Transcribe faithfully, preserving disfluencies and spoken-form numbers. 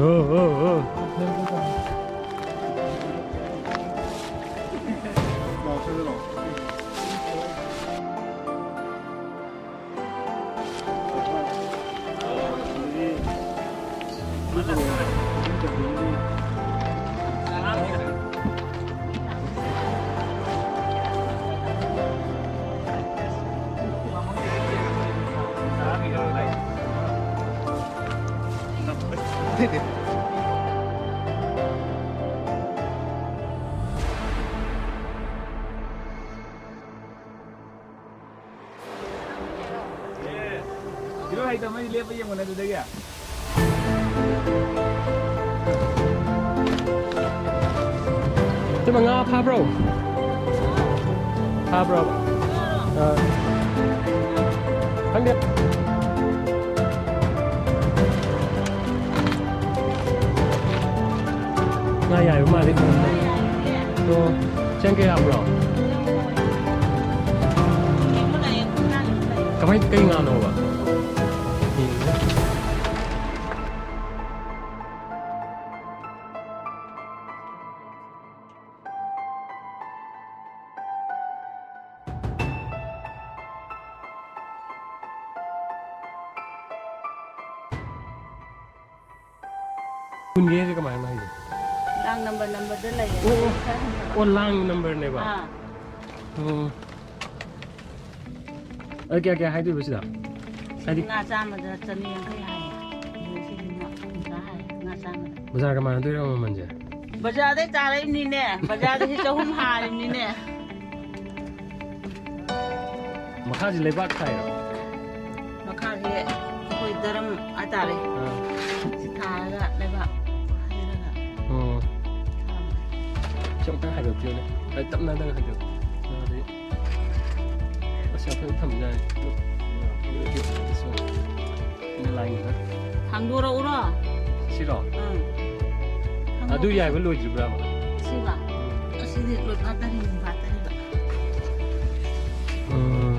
Oh, oh, oh. Hero ꯍꯩꯇꯕ ꯑꯃꯗꯤ ꯂꯦꯞꯄ ꯌꯦꯡꯉꯨꯅꯦ ꯑꯗꯨꯗꯒꯤ꯫ ꯏꯇꯩꯃ, ꯉꯥ ꯐꯥꯕ꯭ꯔꯣ? ꯐꯥꯕ꯭ꯔꯣꯕ? ꯑꯥ꯫ ꯈꯪꯗꯦ꯫ ꯉꯥ ꯌꯥꯏꯕ ꯃꯥꯜꯂꯦ ꯈꯪꯗꯦ꯫ ꯑꯣ, ꯆꯦꯡ ꯀꯌꯥ ꯌꯥꯝꯕ꯭ꯔꯣ? ꯀꯃꯥꯏ, ꯀꯩ ꯉꯥꯅꯣꯕ? ꯍꯪꯒꯦ ꯍꯥꯏꯁꯦ ꯀꯃꯥꯏꯅ ꯍꯪꯒꯦ? ꯂꯥꯡ ꯅꯝꯕꯔ ꯅꯝꯕꯔꯗ ꯂꯩꯌꯦ꯫ ꯑꯣ, ꯑꯣ, ꯑꯣ, ꯂꯥꯡ ꯅꯝꯕꯔꯅꯦꯕ꯫ ꯑꯥ꯫ ꯑꯣ꯫ ꯑꯗꯨ ꯀꯌꯥ ꯀꯌꯥ ꯍꯥꯏꯗꯣꯏꯕ ꯁꯤꯗ? ꯍꯥꯏꯗꯤ ꯉꯥ ꯆꯥꯝꯃꯗ ꯆꯅꯤ ꯌꯥꯡꯈꯩ ꯍꯥꯏꯌꯦ꯫ ꯑꯗꯨ ꯁꯤꯗꯤ ꯉꯥ ꯍꯨꯝꯗ꯭ꯔꯥ ꯍꯥꯏꯌꯦ, ꯉꯥ ꯆꯥꯝꯃꯗ꯫ ꯕꯖꯥꯔꯒ ꯃꯥꯟꯅꯗꯣꯏꯔꯣ ꯃꯃꯜꯁꯦ? ꯕꯖꯥꯔꯗꯩ ꯇꯥꯔꯛꯏꯕꯅꯤꯅꯦ꯫ ꯕꯖꯥꯔꯗ ꯁꯤ ꯆꯍꯨꯝ ꯍꯥꯏꯔꯤꯕꯅꯤꯅꯦ꯫ ꯃꯈꯥꯁꯤ ꯂꯩꯕꯥꯛ ꯊꯥꯏꯔꯣ? ꯃꯈꯥꯁꯦ ꯑꯩꯈꯣꯏ ꯗꯔꯝ ꯍꯥꯏꯇꯥꯔꯦ꯫ ꯑꯥ꯫ ꯁꯤ ꯊꯥꯔꯒ ꯂꯩꯕꯥꯛ ꯍꯩꯔꯒ ꯑꯣ꯫ ꯊꯥꯕꯅꯦ꯫ ꯁꯤ ꯑꯃꯨꯛꯇꯪ ꯍꯥꯏꯒꯠꯄꯤꯌꯨꯅꯦ꯫ ꯑꯩ ꯇꯞꯅ ꯇꯞꯅ ꯍꯥꯏꯒꯠꯄꯤꯌꯨ꯫ ꯑꯗꯨꯗꯤ ꯑꯁ, ꯌꯥꯝ ꯐꯖꯅ ꯊꯝꯖꯥꯠꯅꯤ꯫ ꯑꯩꯅ ꯂꯥꯏꯟꯗ꯫ ꯍꯥꯡꯗꯣꯔꯛꯎꯔꯣ? ꯁꯤꯔꯣ? ꯑꯪ꯫ ꯑꯗꯨ ꯌꯥꯏꯕ ꯂꯣꯏꯗ꯭ꯔꯤꯕ꯭ꯔꯥꯕ? ꯁꯤꯕ? ꯑꯁꯤꯗꯤ ꯂꯣꯏ ꯐꯥꯠꯇꯔꯤ, ꯐꯥꯠꯇꯔꯤꯕ꯫ ꯎꯝ꯫